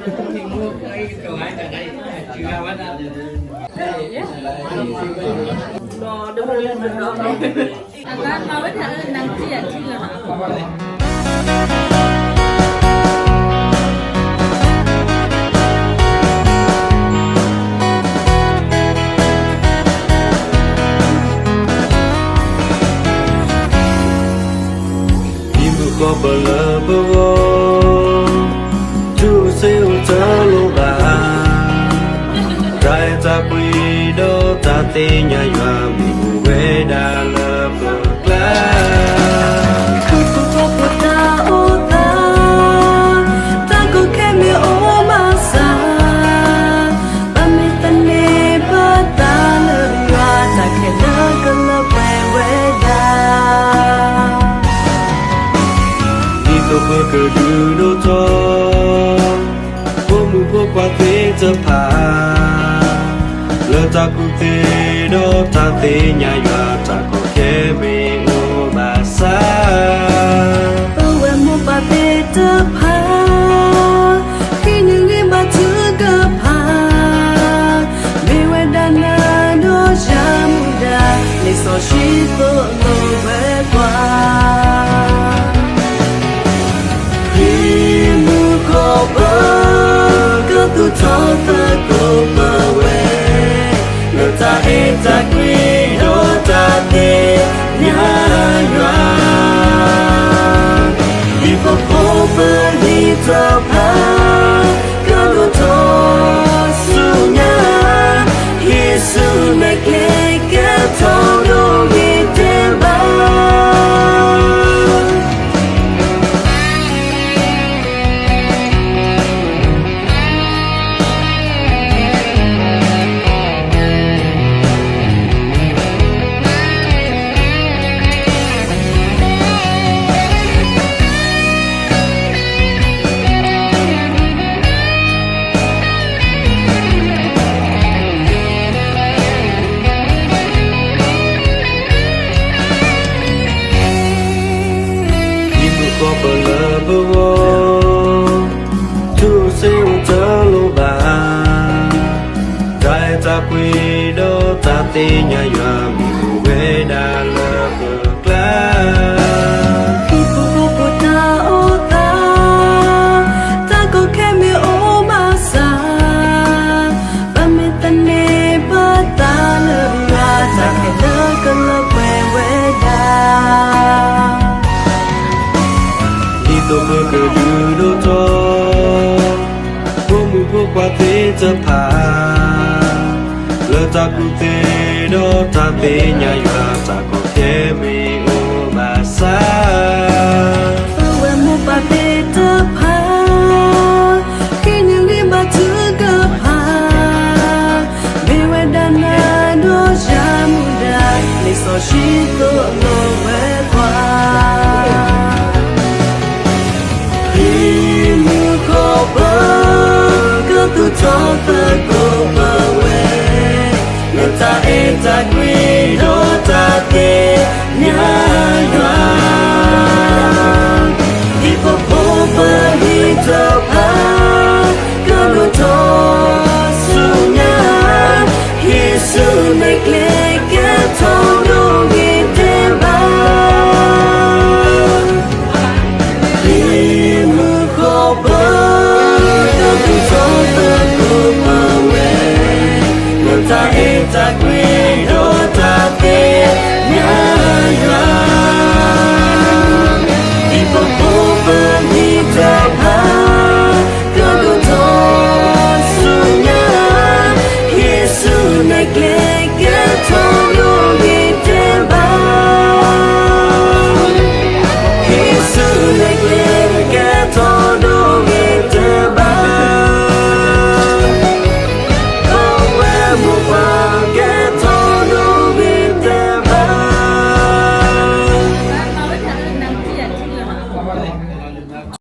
ဒ်မုၢ်ဃီပလၢပဂီၢ်, ထူၣ်စ့အိၣ်တလိၣ်ဘၣ်, တၢ်အဲၣ်တၢ်ကွံဒီးတၢ်သ့ၣ်ညါယွၤ မ့ၢ်အိၣ်ဝဲဒၣ်လၢပကျါ. ခူၣ်ဖိဃီဖိတၢ်အိၣ်သး, တၢ်ကီခဲမ့ၢ်အိၣ်ဘၣ်ဆၣ်, ဘၣ်မ့ၢ်သန့ၤပသးလၢယွၤ တၢ်ခဲလၢာ်ကလၢပှဲၤဝဲဒၣ်. ဒ်သိးပကဒုးဒိၣ်ထီၣ် ဖိမုၣ်ဖိခွါသ့ၣ်တဖၣ်, လၢတၢ်ကူၣ်သ့ဒီးတၢ်သ့ၣ်ညါယွၤ တၢ်ကီခဲမ့ၢ်အိၣ်ဘၣ်ဆၣ်, ပဝဲမိၢ်ပၢ်သ့ၣ်တဖၣ်, ဟံးန့ၢ်ဂံၢ်ဘါထုကဖၣ်, မ့ၢ်ဝဲဒၣ်နၤဒီးယၤမူဒါ, လံာ်စီဆှံသိၣ်လိဝဲပှၤ ဟံးမူခိၣ်ပၢ်, ကသူၣ်ထီၣ်သကိးပဝဲ, လၢတၢ်အဲၣ်တၢ်ကွံဒီးတၢ်သ့ၣ်ညါယွၤ, ဒ်ဖိဖိပလံၤတဖၣ်, ကဒိၣ်ထီၣ်ဆူညါ, ဟံးဆူနကျဲကဲထီၣ်ဒိၣ်ဂ့ၤတဲဘၣ်. ဒ်မုၢ်ဃီပလၢပဂီၢ်, ထူၣ်စ့အိၣ်တလိၣ်ဘၣ်, တၢ်အဲၣ်တၢ်ကွံဒီးတၢ်သ့ၣ်ညါယွၤ မ့ၢ်အိၣ်ဝဲဒၣ်လၢပကျါ. ဟံၣ်ဖိဃီဖိတၢ်အိၣ်သး, တၢ်ကီခဲမ့ၢ်အိၣ်ဘၣ်ဆၣ်, ဘၣ်မ့ၢ်သန့ၤပသးလၢယွၤ တၢ်ခဲလၢာ်ကလၢပှဲၤဝဲဒၣ်. ဒ်သိးပကဒုးဒိၣ်ထီၣ် ဖိမုၣ်ဖိခွါသ့ၣ်တဖၣ်, လၢတၢ်ကူၣ်သ့ဒီးတၢ်သ့ၣ်ညါယွၤ တၢ်ကီခဲမ့ၢ်အိၣ်ဘၣ်ဆၣ်, ပဝဲမိၢ်ပၢ်သ့ၣ်တဖၣ်, ဟံးန့ၢ်ဂံၢ်ဘါထုကဖၣ်, မ့ၢ်ဝဲဒၣ်နၤဒီးယၤမူဒါ, လံာ်စီဆှံသိၣ်လိဝဲပှၤ ဟံးမူခိၣ်ပၢ်, ကသူၣ်ထီၣ်သကိးပဝဲ, လၢတၢ်အဲၣ်တၢ်ကွံဒီးတၢ်သ့ၣ်ညါယွၤ, ဒ်ဖိဖိပလံၤတဖၣ်, ကဒိၣ်ထီၣ်ဆူညါ, ဟံးဆူနကျဲကဲထီၣ်ဒိၣ်ဂ့ၤတဲဘၣ်. ဟံးမူခိၣ်ပၢ်, ကသူၣ်ထီၣ်သကိးပဝဲ, လၢတၢ်အဲၣ်တၢ်ကွံ